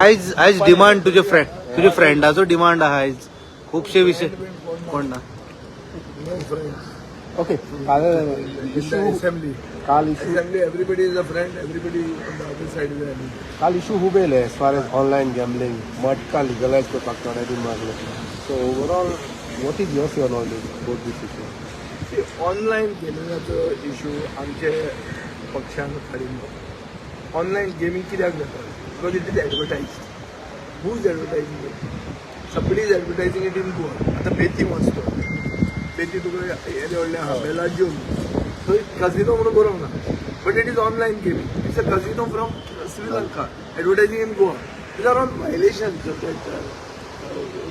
आयज आयज डिमांड तुजे फ्रेंड, तुजे फ्रेंडाचो डिमांड आहा. आयज खुबशे विशय कोण ना. No friends. Okay, काल In the issue assembly. काल issue Assembly, everybody is a friend, everybody on the other side is an enemy. काल इशू खूब येयले as far as online gambling, मटका लिगलायज करपाक थोडे बी मागले. So overall, what is your say on all this, both this issue? See, online गेमिंगाचो issue आमचे पक्षान हाडिल्लो. ऑनलायन गेमींग कित्याक जाता? Because it is advertised. Who is advertising it? Somebody is advertising it in Goa. आतां बेती वच तो, बेती तुका येदें व्हडलें आहा बेलाजियो, थंय कझिनो म्हणून बरोवंक ना, but it is online gaming. It's a casino from Sri Lanka advertising in Goa. These are all violations of that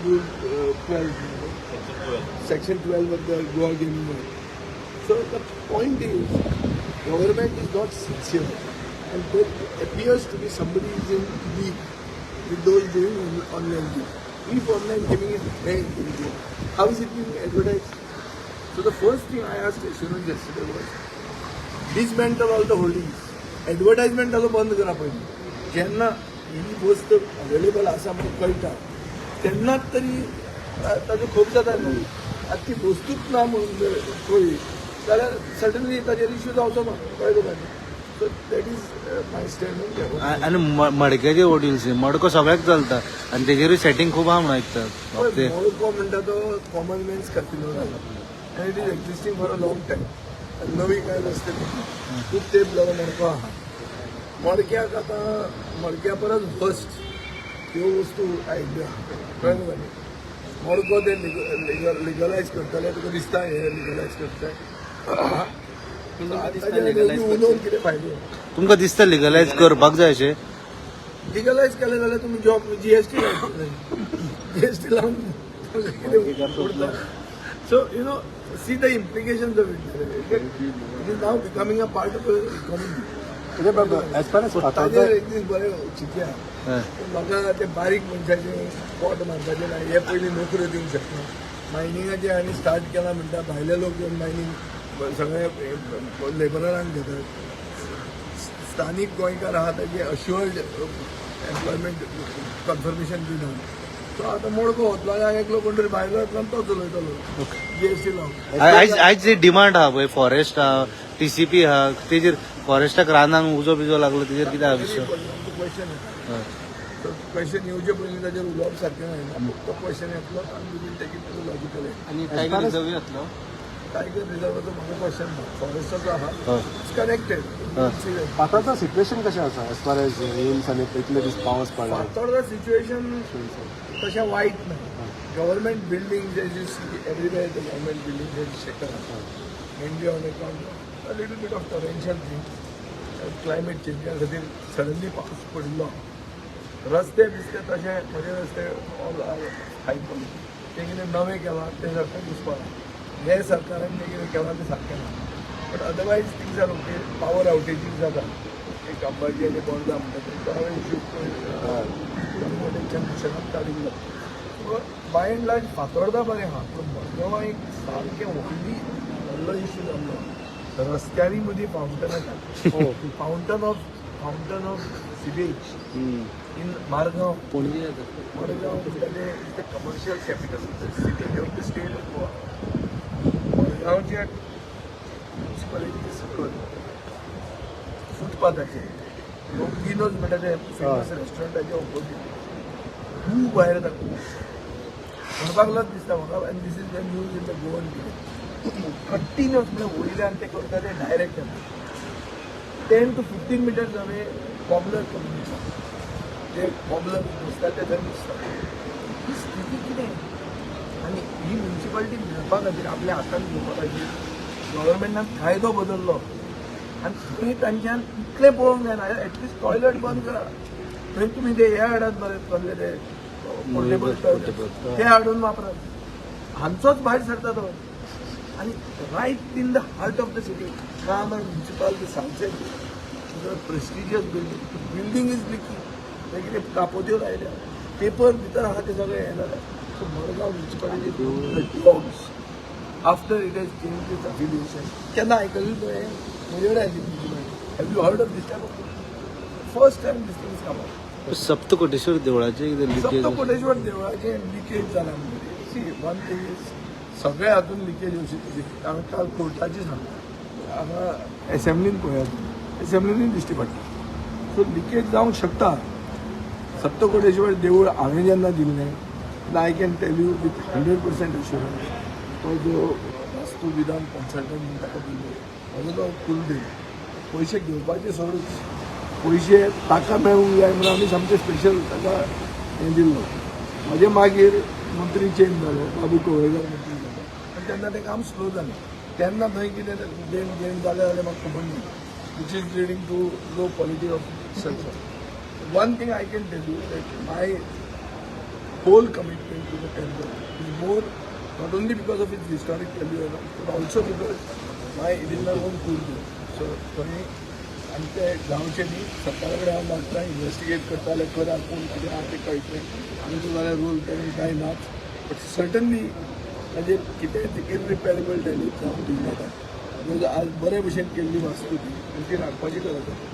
rule 12, section 12 of the Goa Gaming Act. So the point is, government is not sincere, and there appears to be somebody is in league with those doing online gaming. If online gaming is banned in Goa, how is it being advertised? So the first thing I asked Assurance yesterday was, dismantle all the hoardings. Advertisement ताजो बंद करा पयलीं. जेन्ना ही वस्त available आसा म्हणून कळटा तेन्नाच तरी ताजो खूब जाता न्हू. आतां ती वस्तूच ना म्हणून जर कळ्ळी जाल्यार सडनली ताजेर इश्यू जावचो ना, कळ्ळें तुका? So that is my stand. आनी मडक्याचे वडील, मडको सगळ्याक चलता आनी तेजेरूय सेटींग खूब आहा म्हणून आयकता ते. मडको म्हणटा तो कॉमन मॅन्स कसिनो जाला आनी it is existing for a long time. नवी काय वस्त न्ही. खूब तेंप जालो मडको आहा. मडक्याक आतां मडक्या परस वर्स्ट ह्यो वस्तू आयिल्ल्यो आहा, कळ्ळें तुका न्ही? मडको ते लिगलायज करतले, तुका दिसता हे लिगलायज करतले? उलोवन कितें फायदो? तुमकां दिसता लिगलायज करपाक जाय अशें? लिगलायज केलें जाल्यार तुमी जॉब जीएसटी लायतले. जीएसटी लावन कितें उरता? So see the implications of it. It is now becoming a part of economy. As far as ताजेर एक दीस बरें चिंतया. हय. म्हाका ते बारीक मनशाचे पोट मारपाचें ना. हे पयलीं नोकऱ्यो दिवंक शकना. मायनिंगाचें आनी स्टार्ट केलां म्हणटा, भायले लोक येवन मायनींग सगळे लेबरांक घेतात. स्थानीक गोंयकार आहा ताजे अश्युअर्ड एम्प्लॉयमेंट कन्फर्मेशन दिना. सो आतां मडको वतलो आनी एकलो कोण तरी भायलो येतलो आनी तो चलयतलो जीएसटी लावन. आयज आयज जे डिमांड आहा पळय, फॉरेस्ट आहा, टीसीपी आहा, तेजेर फॉरेस्टाक रानांक उजो बिजो लागलो, तेजेर कितें आहा विशय? क्वेश्चन येता. हय. तो क्वेश्चन येवचे पयलीं ताजेर उलोवप सारकें जायना. तो क्वेश्चन येतलो आनी we will take it to logical. आणि टायगर रिझर्व येतलो? टायगर रिझर्वाचो म्हाका क्वेश्चन ना, फॉरेस्टाचो आहा. हय. It's connected. Fatorda situation कशें आसा एज फार एज रेन्स आनी इतले दीस पावस पडला? फातोर्डा सिच्युएशन तशें वायट ना. Government building, everywhere the government building shaken, mainly on account a little bit of torrential thing. Climate चेंजा खातीर सडनली पावस पडिल्लो. रस्ते बिस्ते तशे म्हजे रस्ते ऑल are high quality. ते कितें नवें केलां तें सारकें दिसपाक ना. हे सरकारान जें कितें केलां तें सारकें ना, but otherwise things are okay. Power outages जाता. एक अंबाजी आनी बोर्दा म्हणटा तेंचो हांवें इश्यू तेंच्या मिशनाक काडिल्लो. बाय एंड लार्ज फातोर्दा बरें आहा, पूण मडगांवां एक सारकें व्हडली व्हडलो इश्यू जाल्लो. रस्त्यांनी मदीं फावंटन येता, fountain of sewage in Margao. Panaji जाता. मडगांव म्हणटा तें commercial capital city of the state of Goa. मडगांवचे म्युनिसिपालिटी सकयल फुटपाथाचेर रोगिनोज म्हणटा ते फेमस रेस्टॉरंटाच्या ऑपोजीट खूब भायर येता. म्हणपाक लज दिसता म्हाका, आनी this is the news in the Goan continuous. म्हणल्यार वयल्यान ते करता ते डायरेक्ट येता. 10 to 15 meters away cobbler community, J cobbler दिसता ते थंय दिसता. ही स्थिती कितें? आनी ही म्युनिसिपालिटी मेळपा खातीर, आपल्या हातान घेवपा खातीर गव्हर्मेंटान कायदो बदललो आनी थंय तांच्यान इतलें पळोवंक जायना, एटलिस्ट टॉयलेट बंद करा. थंय तुमी ते हे हाडात मरे, कसले ते पोर्टेबल टॉयलेट, ते हाडून वापरात. हांचोच भायर सरता तो. आनी right in the heart of the city, काम municipality, sunset prestigious building, building is leaking. ते कितें कापोत्यो लायल्या, पेपर भितर आहा, ते सगळें हें जालें. So Margao municipality dogs after it has change its affiliation. केन्ना आयकलें तुवें? म्हजे कडेन आयली municipality. Have you heard of this type of? First time this things come out. Saptakoteshwar देवळाचे कितें लिकेज? सप्तकोटेश्वर देवळाचें लिकेज जालां म्हणटकीर, सी, वन थिंग is, सगळ्या हातून लिकेज अशी तशी. हांवें काल कोर्टाची सांगता, हांगा एसेंब्लीन पळयात, एसेंब्लीनूय दिश्टी पडटा. सो लिकेज जावंक शकता. सप्तकोटेश्वर देवूळ हांवें जेन्ना दिल्लें, I can tell you with 100% assurance, तो जो वास्तू विधान कन्सल्टंट म्हणून ताका दिल्लो, म्हजो तो कुलदेव, पयशे घेवपाचे सोडूच, पयशे ताका मेळूंक जाय म्हणून आमी सामकें स्पेशल ताका हें दिल्लो. म्हजे मागीर मंत्री चेंज जालो, बाबू कवळेकर मंत्री जालो आनी तेन्ना तें काम स्लो जालें. तेन्ना थंय कितें गेम गेम जालें जाल्यार म्हाका खबर ना, which is leading to low quality of structure. One thing I can tell you, that my whole commitment to the temple is more not only because of its historic value and all, but also because it is my own kuldev. So थंय आमचे गांवचे न्ही, सरकारा कडेन हांव मागता, investigate करता जाल्यार करा. कोण कितें आहा तें कळटलें. आमचो जाल्यार रोल करून कांय नाच, बट सर्टनली ताजेर कितेंय इरिपेरेबल डॅमेज जावन दिवं नाका, because आज बरे भशेन केल्ली वास्तू ती आनी ती राखपाची गरज आसा.